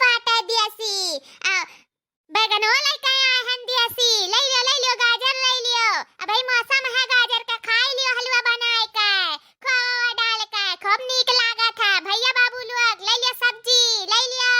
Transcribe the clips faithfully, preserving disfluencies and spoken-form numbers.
बाटे देसी, आ, बैगनो लइके आए हन देसी, लइ लियो, लइ लियो, गाजर लइ लियो। अबही मौसम है गाजर का, खाइ लियो हलवा बनाए के, खोवा डाल के, खूब नीक लागत है। भइया बाबू लोग, लइ लियो सब्जी, लइ लियो।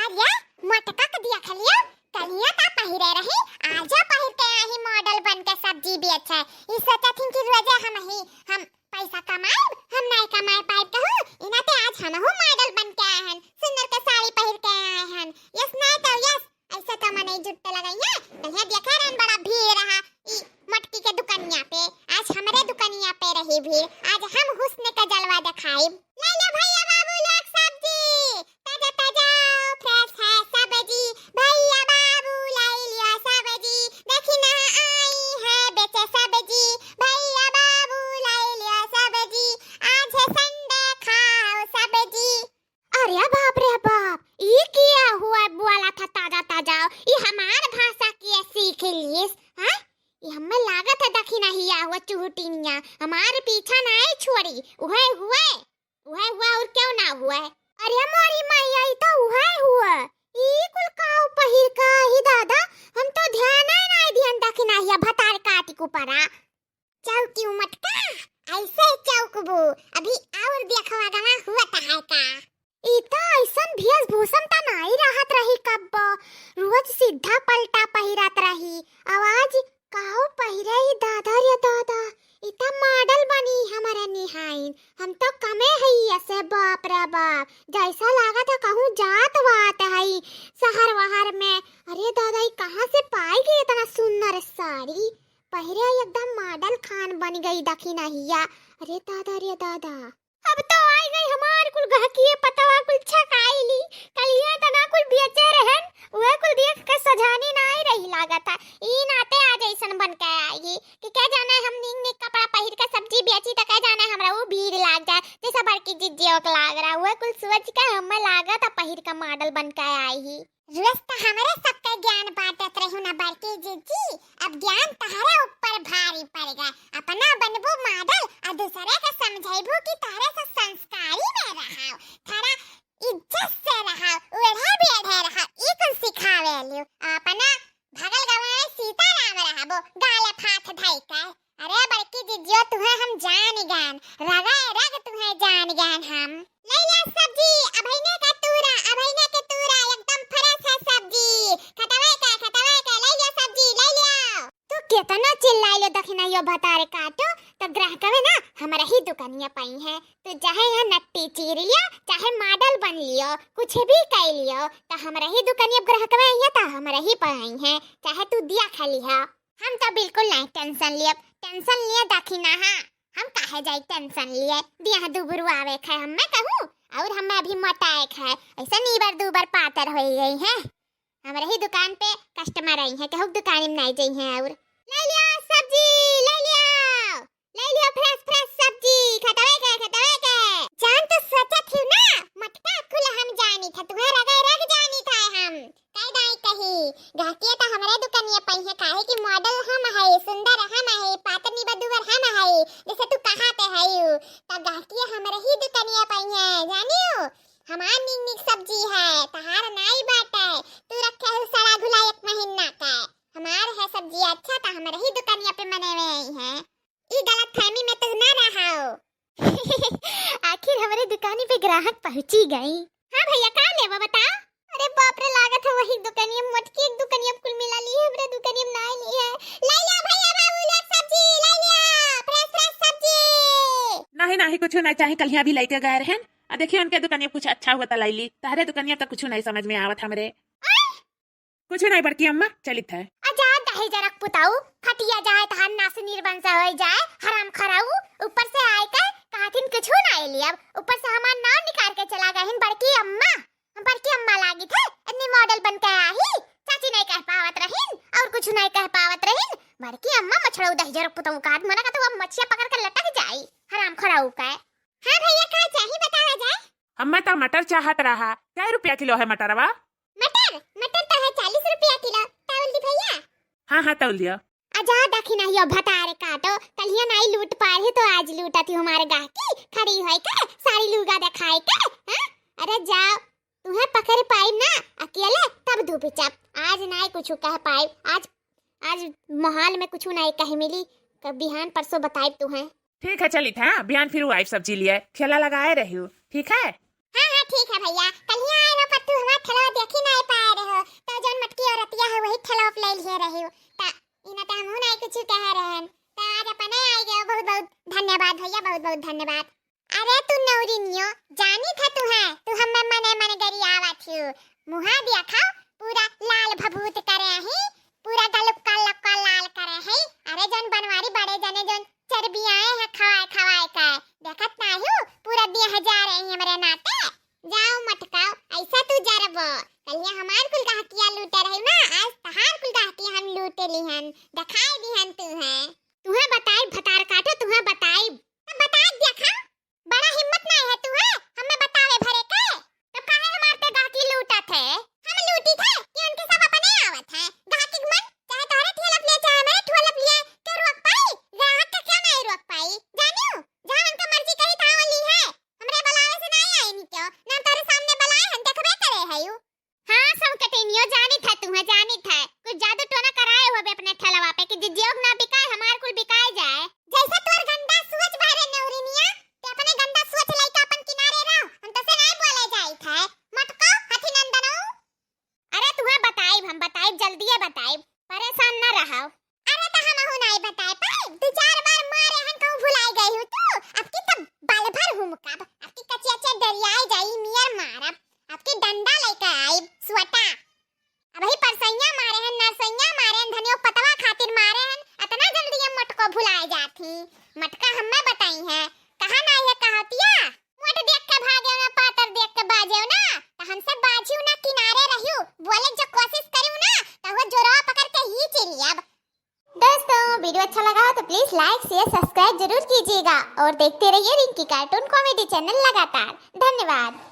अरे, मोटका के देख लियो, कलिया का पहिरे रही, आजो पहिर के आही model बन के सब्जी बेचे। ई सोचत हिन कि रोजे हमही, हम पैसा कमाइब, हम नाई कमाए पाइब कहूँ, इना ते आज हमहू model बन के आए हन, सुंदर के साड़ी पहिर के आए हन। Yes नाई तो yes, ऐसे तो मनई जुट्टे लगइया। कलिया देखे रहन बड़ा भीड़ रहा ई मोटकी के दुकनिया पे, आज हमरे दुकनिया पे रही भीड़, आज हम हुस्न का जलवा देखाइब। लइ लियो भइया बाबू लोग सब्जी, ताजा ताजा fresh है सब्जी, भइया बाबू लइ लियो सब्जी, देखी ना आई है बेचे सब्जी, भइया बाबू लइ लियो सब्जी, आज है Sunday खाओ सब्जी। अरे बाप रे बाप, ई किया हुआ बोला था ताजा ताजा, ई हमार भाषा किया सीख लियस, हाँ? ई हमें लागत है दखिनहिया हुआ चुहुटिनिया, हमार पीछा नाई छोड़ी, उहे हुए, उहे हुआ और क्यों ना हुए? अरे मोरी मैया, ई तो उहे हुए, ई कुल काऊ पहिर का ही दादा, हम तो ध्यान ही नाई दिहन दखिनहिया भतार काटी कुपरा। चौकी उमटका, ऐसे चौकबू, अभी और देखवा गवा हुआ है का? ई त ऐसन भेषभूषा त नाई रहत रही कब्बो, रोज सीधा पलटा पहिरत रही। आवाज काऊ पहिरे ई दादा रे दादा, ई त model बनी हमरे निहाइन। हम तो कमे हई ऐसे, बाप रे बाप, जैसा लागत है कहूँ जात वात हई शहर वहर में। अरे दादा, ई कहाँ से पाई गई इतना सुंदर साड़ी? पहिरे एकदम model खान बन गई दखिनहिया। अरे दादा रे दादा। अब तो आई गई हमार कुल गहकिए पतवा कुल छकाइली। कलिया तना कुल बेचे रहन, उहे कुल देख के सजानी ना आई रही लागत है। ई नाते आज ऐसन बन के आई कि क्या जाने हम नीक नीक कपड़ा पहिर के सब्जी बेची त क्या जाने हमरा वो भीड़ लाग जाए, जैसे बड़की जिज्जियों के लाग रहा। उहे कुल सोच के हमें लागत है पहिर के model बन के आई ही। रोज त हमरे सबके ज्ञान बांटत रहू ना बड़की जिज्जी, अब ज्ञान तहरे ऊपर भारी पड़ गए। अपना बनबू model आ दूसरे के समझेबू कि तहरे से संस्कारी में रहाओ, थोड़ा इज्जत से रहाओ, ओढ़े बेढ़े रहाओ, ई कुल सिखावे लियो। अपना भगल गवाए सीताराम रहबो, गाले फाथ धई के। अरे बड़की जिज्जियो, तुहे हम जान गन, रगे रग तुहे जान गन हम। लइ लिया सब्जी, अभइने का तूरा, अभइने के तूरा, एकदम fresh है सब्जी। खतवे के, खतवे के, लइ लिया सब्जी, लइ लिया। तू केतना चिल्लाइलो दखिनहियो भतारे काटो, त ग्राहकवे ना हमरा ही दुकनिया पइहैं। तू चाहे यहाँ नट्टी चीर लियो, चाहे model बन लियो, कुछ भी कइ लियो, त हमरा ही दुकनिया ग्राहकवे अइहैं, त हमरा ही पइहैं, चाहे तू दिया खा लिहा। हम तो बिल्कुल नाहीं tension लियब, tension लिए दखिनहा। हम काहे जाई tension लिए? दिया दुबरू आवे क है हमें कहूँ, और हमें अभी मोटाए क है, ऐसे नीबर दूबर पातर होइ गई है। हमरे ही दुकान पे customer अइहैं, केहू दुकान में नाहीं जइहैं। और लइ लिया सब्जी, लइ लिया, लइ लिया fresh fresh सब्जी, खतवे के, खतवे के। जान तो सोचत ही ना, मटका कुल हम जानी था, तुहे रगे रग जानी था हम। कह दाई कही, गहकिया त हमरे दुकनिया पइहैं, काहे कि model हम हई, सुंदर हम हई, पातर नीबर दूबर हम हई, जैसे तू कहात हई, त गहकिया हमरे ही दुकनिया पइहैं, जानियो? हमार नीक नीक सब्जी है, तहार नाई बाटे, तू रखे हो सड़ा घुला एक महीना का। हमार है सब्जी अच्छा, त हमरे ही दुकनिया पे मने में अइहैं। ई गलतफहमी में तो ना रहाओ। आखिर हमरे दुकानी पे ग्राहक पहुँची गई। हाँ भइया, का लेबो बताओ? अरे बाप रे, लागत है वही दुकनिया, मोटकी एक दुकनिया कुल मिला ली है, हमरे दुकनिया में नाई ली है। लइ लिया भइया बाबू लोग सब्जी, लइ लिया fresh fresh सब्जी। नाहीं नाहीं, कुछ नाहीं चाही, कलिया भी लइके गए रहन। आ देखिए उनके दुकनिया कुछ अच्छा हुआ त लइ ली, तहरे दुकनिया त कुछ नाहीं समझ में आवत हमरे। आय, कुछ नाहीं बड़की अम्मा, चलित है। आ जा दहेजरक पुताऊ, फटिया जाए तहार नास निर्वंश होइ जाए, हराम खराऊ, ऊपर से आए के कहथिन कुछ नाहीं लियब, ऊपर से हमार नाव निकाल के चला गहिन बड़की अम्मा। हम बड़की अम्मा लागित है, इतनी model बन के आही, चाची नाहीं कह पावत रहिन और कुछ नाहीं कह पावत रहिन। बड़की अम्मा मछड़ऊ दहेजरक पुताऊ का हाथ मना का तो अब मछिया पकड़ के लटक जाई, हराम खराऊ का। हाँ भइया, का चाही बतावा जाए? हमें तो मटर चाहत रहा। कै रुपया किलो है मटरवा? मटर, मटर तो है चालीस रुपया किलो। तौल दी भइया? हाँ, हाँ, तौल दिया। आ जा दखिनहियो भतारे काटो, कलिया नाई लूट पाए ही तो आज लूटत ही हमारे गाहकी, खड़ी होई के, सारी लुगा देखाए के, हाँ? अरे जाओ, तुहे पकड़ पाई ना, चुपचाप, आज नाई कुछ कह पाए, आज, आज माहौल में कुछ नाई कह मिली, क-, बिहान परसों बताइब तुहें। ठीक है, चलित है, बिहान फिर आइब सब्जी लिए, ठेला लगाए रहियो, ठीक है? हाँ, हाँ, ठीक है भैया, कलिया आए रहो, पर तू हमार ठेलवा देखी नाई पाए रहो, तो जौन मोटकी औरतिया है, वही ठेलवा पे ले लिए रहियो, त इना त हमहू नाई कुछ कह रहन, त आज अपने आई गयो, बहुत बहुत धन्यवाद भैया, बहुत बहुत धन्यवाद। अरे तू नौरिनियो, जानी था तू है, तू हमें मने मने गरियावत हियो। मुहा देखा, पूरा लाल भभूत करे ही, पूरा गलुक्का लक्का लाल करे ही। अरे जौन बनवारी बड़े जने जौन चर्बियाए हैं खवाए खवाए का, देखत नाही हूँ, पूरा देह जा रहे हैं हमरे नाते। जाओ मटकाओ, ऐसा तू जरबो। कलिया हमार कुल गहकिया लूटे रही ना, आज तहार कुल गहकिया हम लूटे लिहन, दिखाई दिहन तू है। तुहे बताई भतार काटो, तुहे बताई। तब बताई देखा, बड़ा हिम्मत नाई है तू है, हमें बतावे भरे के। तब काहे हमार ते गाहकी लूटत है? हम लूटी थे कि उनके सब अपने आवत है। गाहकी मन चाहे तोहरे ठेलप लिए, चाहे हमारे ठेलप लिए, के रोक पाई? ग्राहक के क्या नहीं रोक पाई? जानियो, जहाँ उनका मर्जी कही था वो ली है। हमरे बुलावे से नहीं आई नहीं क्यों? ना तोरे सामने बुलाए हम देखबे करे है यू। हाँ, संकटिनियो, जानित है तुहे, जानित है। कुछ जादू टोना कराए होबे अपने ठेलवा पे कि जिज्जियोग ना बिकाए, हमार कुल बिकाए जाए। जैसे तोर गंदा सोच बारे नौरिनिया, ते अपने गंदा सोच लइका अपन किनारे रहो, हम तो से नहीं बोले जाइत है। मटको, हथी नंदनो। अरे तुहे बताइब, हम बताइब, जल्दिए बताइब, परेशान न रहो। अरे त हमहू नाई बताए पाइब, दू चार बार मारे हन कहूँ भुलाई गई हूँ तू। अब की तब बल भर हुमकब, अब की कचिया चे डरियाई जाई मियर मारब, अब की डंडा लेके आइब, स्वटा। अब ही परसैया मारे हन, नरसैया मारे हन, धनियो पतवा खातिर मारे हन, अतना जल्दी ये मटको भुलाए जात ही। मटका हमें बताई है, कहा ना ये कहतिया? मोट देख के भागेउ ना, पातर देख के बाजेउ ना, त हमसे बाजिउ ना, किनारे रहिउ, बोले जो कोशिश करिउ ना, त वो जोरवा पकड़ के ही चिरियब। दोस्तों, video अच्छा लगा हो तो please like, share, subscribe जरूर कीजिएगा और देखते रहिए रिंकी cartoon comedy channel लगातार। धन्यवाद।